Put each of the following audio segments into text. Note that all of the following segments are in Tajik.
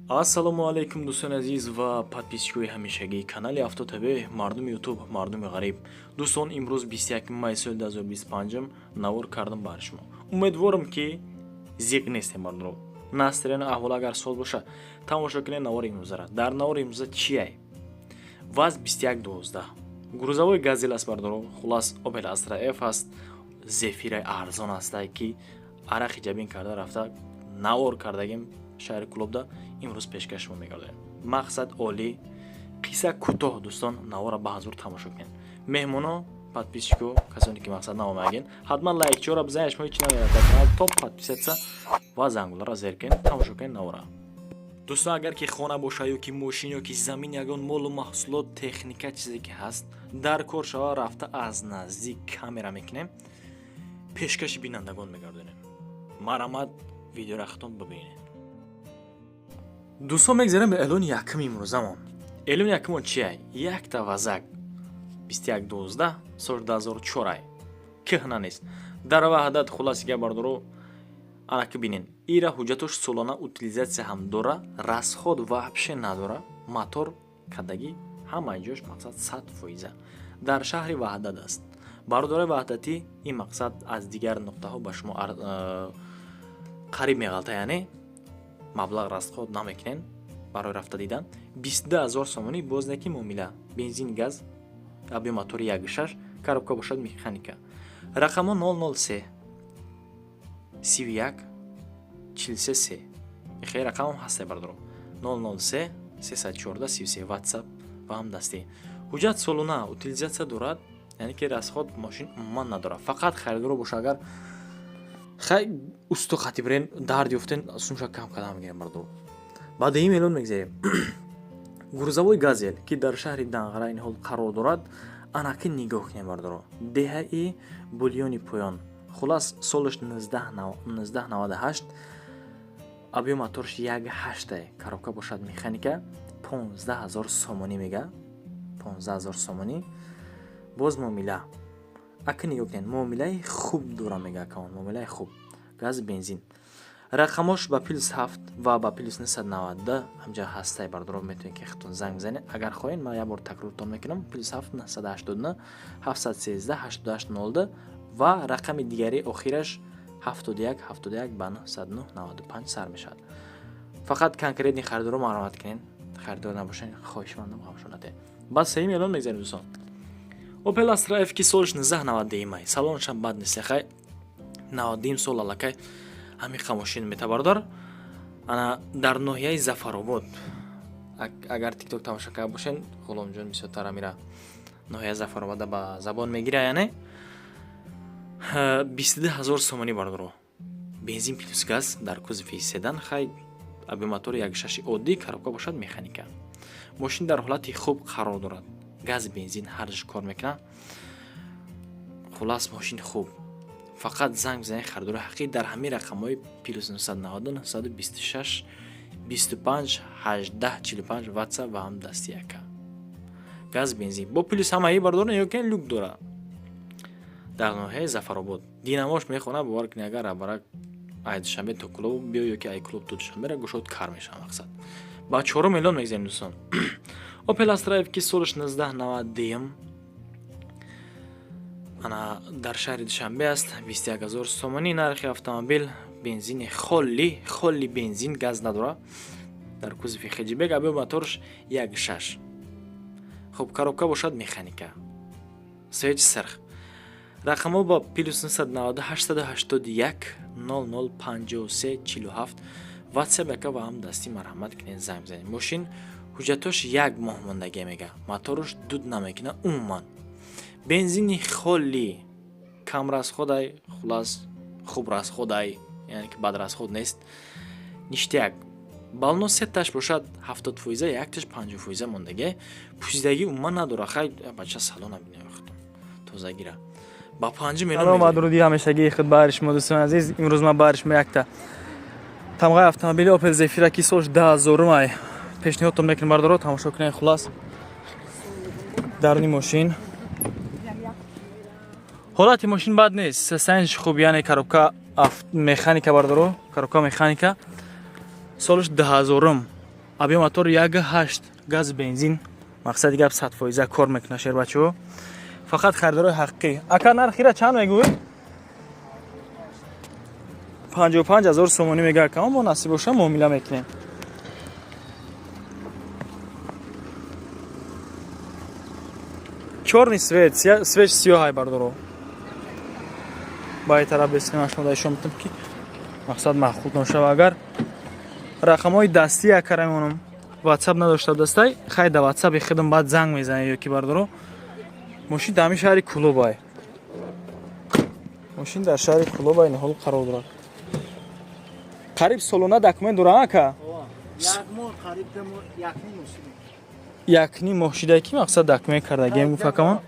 Ассалому алайкум, дӯстони азиз ва подписчикои ҳамешагии канали Авто ТВ, мардуми Ютуб, мардуми ғариб. Дӯстон, имрӯз 21 май соли 2025 навор кардам бар шумо. Умедворам, ки зиқ нестем, мардумро. Настроение, аҳвол агар соз боша, тамошо кунед навори имрӯзара. Дар навори имрӯза чиай? ВАЗ 2112 грузовой «Газель» аст, бардоро. Хулас, Opel Astra F аст, Зефираи арзон астае, ки арақи ҷабин карда рафта навор кардагим шаҳри Кӯлобда. Имрӯз пешкаш шумо мегардонем. Мақсад олӣ, қисса кӯтоҳ. Дӯстон, навора ба ҳазур тамошо кунед. Меҳмоно, подписчико, касоне ки мақсад наомаген, ҳатман лайкчиҳоро бизанед. Шумо ҳеч намерад дар канал, то подписаться ва зангуларо зер кунед. Тамошо кунед навора. Дӯстон, агар ки хона боша ё ки мошин, ё ки замин, ягон молу маҳсулот, техника, чизе ки ҳаст, дар кор шава, рафта аз наздик камера мекунем, пешкаши бинандагон мегардонем. Марҳамат, видеоро хатон бибинед. Дӯстон, мегзарем ба эълони якуми имрӯзамон. Эълони якумон чия? Якта вазак 2112, соли 2004 ай, кӯҳна нест, дар Ваҳдат. Хулоси гап, бардоро, ана ки бинен, ира ҳуҷҷатош солона, утилизация ҳам дора, расход вообще надора, мотор кадагӣ, ҳамаи ҷош мақсад 100%. Дар шаҳри Ваҳдат аст, бародарои ваҳдатӣ. Ин мақсад аз дигар нуқтаҳо ба шумо қариб меғалта, яъне маблағ расход намекунен барои рафта дидан. 22 000 сомонӣ, боз не ки муомила, бензин, газ, объём мотори 1,6, коробка бошад механика. Рақамҳо 003 31 43 3. Хеле рақамам ҳасте, бардоро: 003 314 33, WhatsApp ва ҳам дастӣ. Ҳуҷҷат солона, утилизация дорад, яъне ки расход мошин умуман надорад. Фақат харидоро боша, агар хай усто хати бирен, дард ёфтен, сумша кам карда мегирем, бардоро. Баъди ин эълон мегзарем: грузовой «Газель», ки дар шаҳри Данғара ин ҳол қарор дорад. Анаки нигоҳ кунем, бардоро, деҳаи Булёни Поён. Хулас, солаш 1998, объём моторш 1,8, коробка бошад механика. 15 000 сомонӣ мега, 15 000 сомонӣ, боз муомила. Ака, нигоҳ кунед, муомилаи хуб дора мега акаон, муомилаи хуб, газ, бензин. Рақамош ба +7 ва ба +990 ҳамҷа ҳастай, бардоро. Метавонед, ки худтон занг бизанед. Агар хоҳед, ман як бор такрортон мекунам: +7 989 713 88 02 ва рақами дигари охираш 71 71 ба 909 95 сар мешавад. Фақат конкретный харидоро марҳамат кунед, харидор набошед, хоҳишмандам, ғамшонате. Баъд сеюм эълон мегзарем, дӯстон: Opel Astra F, ки солаш 1991 май, салонашам бад нест. Хай, 91 сол аллакай ҳамин мошин метабардар. Ана дар ноҳияи Зафаробод, агар ТикТок тамошо карда бошен, Ғуломҷон бисёртар амира ноҳияи Зафаробода ба забон мегира. Яъне 22 000 сомонӣ, бардоро, бензин плюс газ, дар кузови седан. Хай, объём мотори 1,6 оддӣ, коробка бошад механика. Мошин дар ҳолати хуб қарор дорад, газ, бензин ҳарҷ кор мекунад. Хулас, мошин хуб. Фақат занг бизанед, харидори ҳақиқӣ, дар ҳамин рақамҳои +990 926 25 18 45, WhatsApp ва ҳам дасти яка. Газ, бензин бо плюс ҳамаи, бардор, ё люк дорад. Дар ноҳияи Зафаробод динамош мехонад, бовар кунед. Агар рабарак ай Душанбе то Кӯлоб биё ё ки ай Кӯлоб то Душанбера гушод кар мешавад. Мақсад, ба чорум эълон мегзарем, дӯстон: Opel Astra F, ки солаш 1991, ана дар шаҳри Душанбе аст. 21 000 сомонӣ нархи автомобил, бензини холли, холли бензин, газ надорад, дар кузови хэтчбек, объём моторш 1,6. Хуб, коробка бошад механика, свечи сирх. Рақамҳо ба +990 881 00 53 47, WhatsApp яка ва ҳам дастӣ. Марҳамат кунед, занг бизанед. Мошин ҳуҷҷатош як моҳ мондагия мега, моторш дуд намекунад умуман, бензини холӣ, кам расходай. Хулас, хуб расходай, яъне ки бад расход нест. Ништяк. Баллоно сеташ бошад 70%, якташ 50% мондагия, пӯсидагӣ умуман надорад. Хай, бача, салона бинед, тозагира. Ба панҷ Салом ва дуруди ҳамешагии худ баҳри шумо, дӯстони азиз. Имрӯз ман баҳри шумо якта тамғаи автомобили Opel Zafira, ки солш 2000 ай, пешниҳодтон мекунем, бардоро. Тамошо кунед. Хулас, даруни мошин, ҳолати мошин бад нест, состояниш хуб, яъне коробка механика, бардоро, коробка механика, солш 2000. Объём мотор 1,8, газ, бензин. Мақсади гап, 100% кор мекунад, шербачаҳо. Фақат харидорои ҳақиқӣ. Ака, нархира чанд мегӯӣ? 55 ҳазор сомонӣ мега, акамо, бо насиб боша, муомила мекунем. Чёрный цвет, цвет сиёҳай, бардоро. Ба тараф бесинем, шумо ишон метам, ки мақсад маъқул нашава. Агар рақамҳои дастӣ акара мемонам, WhatsApp надошта дастай, хай, да WhatsApp хидм баъд занг мезанед ё ки, бардоро. Мошин дар ҳамин шаҳри Кулобай. Мошин дар шаҳри Кулобай ниҳол қарор дорад. Қариб солона документ дорам, ака? 1,5 моҳ шида, ки мақсад документ кардагием, гуфт акамон.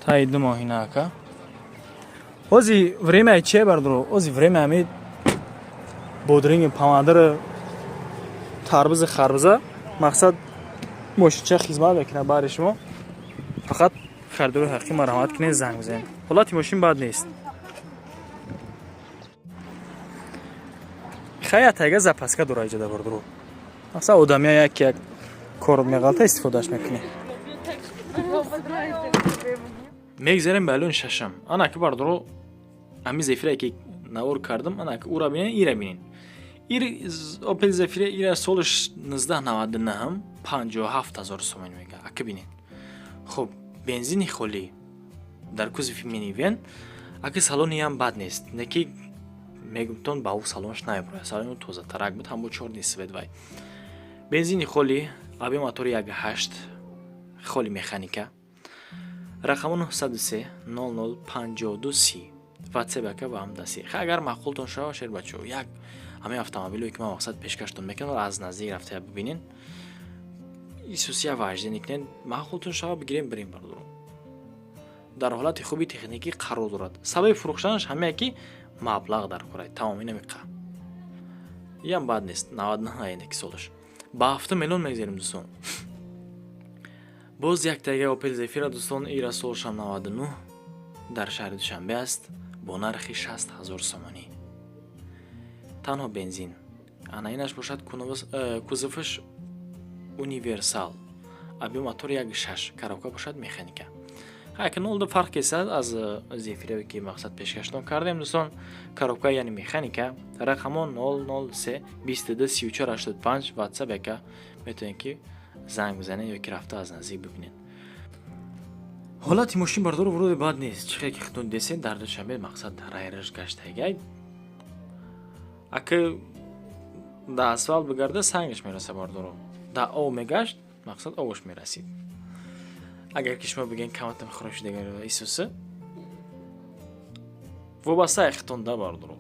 Таи 2 моҳина, ака. Ози время чие, бардоро? Ози время ҳами бодринги, помидор, тарбузи, харбуза. Мақсад, мошинча хизмат мекунад баҳри шумо. Фақат харидори ҳақиқӣ марҳамат кунед, занг бизанед. Ҳолати мошин бад нест. Хай, тайга запаска дора иҷода, бардоро. Мақсад, одамия як як кор меғалта, истифодааш мекунӣ. Мегзарем ба эълони шашам. Ана ки, бардоро, ҳамин Зефирае ки навор кардам, ана ки ура бинен, ира бинен. Ир Опел Зефира, ира солаш 1999, 57 ҳазор сомонӣ мега. Ака, бинен. Хуб, бензини холӣ, дар кузови минивен. Ака, салониам бад нест, неки мегумтон ба ӯ салонаш намебурад. Салони тозатарак буд, ҳамбо чёрный цвет вай. Бензини холӣ, объём мотори 1,8, холи механика. Рақамо 903 00 52 30, WhatsApp ака ва ҳамдастӣ. Ха, агар маъқултон шава, шербачо, як ҳамаи автомобилое ки ман мақсад пешкаштон мекунам, аз наздик рафта бибинен, исусия вождение кунед, маъқултон шава, бигирем, бирем, бардорум. Дар ҳолати хуби техникӣ қарор дорад. Сабаби фурӯхтанаш ҳамае, ки маблағ дар кора, тамом, инамиқа. Иам бад нест, 99 ки солаш. Ба ҳафта миллион мегзарем, дӯстон. Боз яктага Опел Зефира, дӯстон, ира солшам 99, дар шаҳри Душанбе аст, бо нархи 60 ҳазор сомонӣ, танҳо бензин. Ана инаш бошад, кузоваш универсал, объём мотор 1,6, коробка бошад механика. Ҳайка, нолда фарқ кесад аз Зефирае ки мақсад пешкаштон кардем, дӯстон. Коробка, яъне механика. Рақамо 003 22 34 85, WhatsApp яка, метавонед ки занг бизанед ё ки рафта аз наздик бибинед. Ҳолати мошин, бардору, вроде бад нест. Чӣ хел ки худтон десед, дар Душанбе мақсад райраш гаштагай. Ака, да асфалт бигарда, сангаш мераса, бардоро. Да об мегашт, мақсад, обаш мерасид. Агар ки шумо бигӯед, каматам хӯроши дигар исуса вобаста хитон да, бардоро.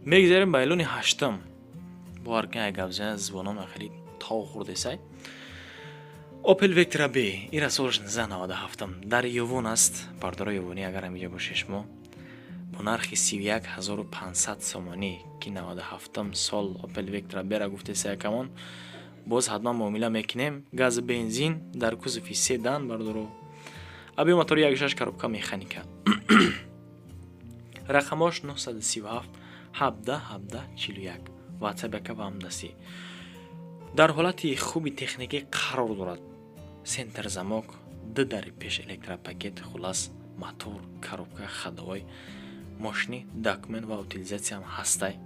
Мегзарем ба эълони ҳаштам. Бовар кунед, гап зана зубоном хеле тов хӯрдесай. Opel Vectra B, ира солаш 1997, дар Ёвон аст, бардоро. Ёвонӣ агар ҳамиҷа бошед шумо, бо нархи 31 500 сомонӣ, ки 97 сол Opel Vectra B-ра гуфтеса якамон, боз ҳатман муомила мекунем. Газ, бензин, дар кузови седан, бардоро. Объём мотори 1,6, коробка механика. Рақамош 937 17 17 41, WhatsApp яка ва ҳамдастӣ. Дар ҳолати хуби техникӣ қарор дорад. Центр замок, ду дари пеш электропакет. Хулас, мотор, коробка ходовой, мошини документ ва утилизатсияам ҳастай.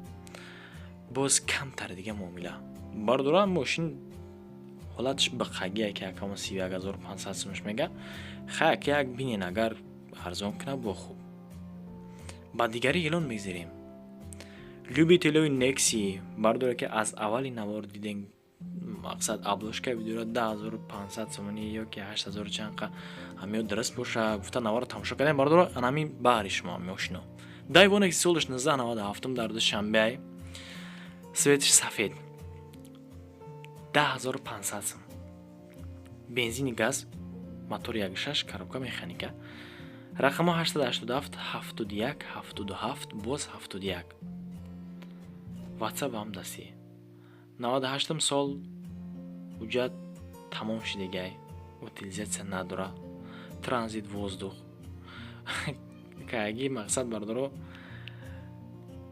Боз камтар дига муомила, бардора. Мошин ҳолаташ бақагие, ки акамо 31 500 сумаш мега. Хай, ки як бинен, агар арзон кунад, бо хуб. Ба дигари эълон мегзарем. Любителои Некси, бардоре, ки аз аввали навор дидем, мақсад, обложкаи видеоро 10 500 сомонӣ ё ки 8000 чанқа ҳамиё дуруст боша гуфта, наворро тамошо кардем, бардоро. Анами баҳри шумо мошино. Дайвоне ки солаш 1997, дар Душанбеай, цветаш сафед, 10 500 сом, бензини газ, мотор 1,6, коробка механика. Рақамҳо 887 71 77 боз 71, WhatsApp ҳам дастӣ. 98 сол, ҳуҷҷат тамом шидагай, утилизатсия надора, транзит воздух каги. Мақсад, бардоро,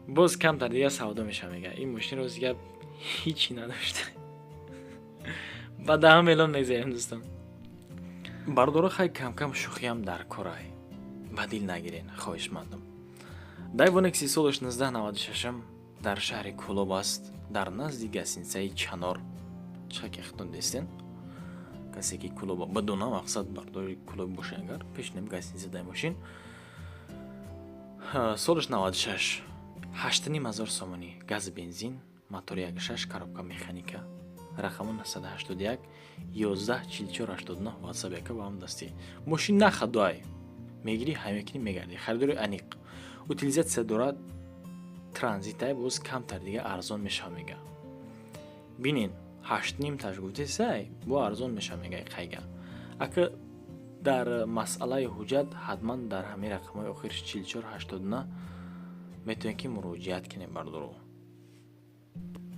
боз камтар дига савдо мешава, мега. Ин мошин, рози гап, Ҳичи надошт. Ба 10 миллион мегзарем, дӯстон. Бардоро, хай, камкам шӯхиам дар корай, ба дил нагирен, хоҳишмандам. Дайву Некси солаш 1996, дар шаҳри Кӯлоб аст, дар назди гостиницаи Чанор. Чӣ ки хитон дестен, касе ки Кӯлоб бидона, мақсад, бардори Кӯлоб боша, агар пешнем гостиница дай мошин. Солаш 96, 8,5 ҳазор сомонӣ, газ, бензин, мотори 1,6, коробка механика. Рақаму 981 11 44 89, WhatsApp яка ба ҳам дастӣ. Мошин нахадуай, мегирӣ, ҳай мекунӣ, мегардӣ. Харидори аниқ. Утилизация дорад, транзитай, боз камтар дига арзон мешава, мега. Бинен, 8,5 таш гуфтесай, бо арзон мешава, мега. Қайга ака, дар масъалаи ҳуҷҷат ҳатман дар ҳамин рақамҳои охир 44 89 метавонед ки муроҷиат кунед, бардоро.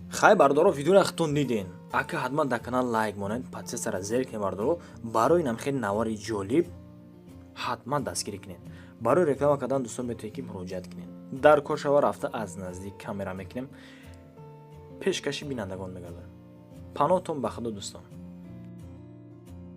Хай, бардоро, видеоро хитон диден. Ака, ҳатман дар канал лайк монед, подписаться ра зер кунед, бардоро. Барои нам хеле навори ҷолиб ҳатман дастгирӣ кунед. Барои реклама кардан, дӯстон, метавонед ки муроҷиат кунед. Дар кор шава, рафта аз наздик камера мекунем, пешкаши бинандагон мегардонем. Паноҳтон ба Худо, дӯстон.